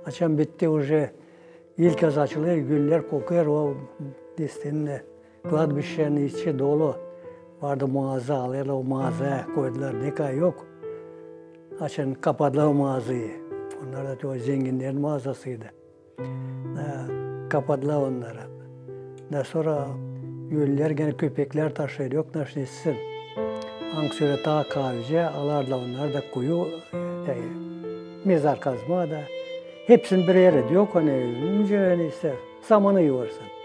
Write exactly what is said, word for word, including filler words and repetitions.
Açan bitti uje, ilk az açılêr, güller kokêr, o destenin, kladbişenin içi dolu. Vardı maaza, alêrlar o maazaya koydular, ne kadar yok. Açan kapadılar o maazayı. Onnar da o zenginnerin maazasıydı. Da kapadılar onnarı. Da sora ölüleri genä köpeklär taşıyêr, yok naşesin. Angısı ölä taa kaavicä, alardılar onnarı da kuyu, e, mezar kazmaa da. Hepsini bir erä, yok onu, nicä, neysä, samanı yuvêrsın.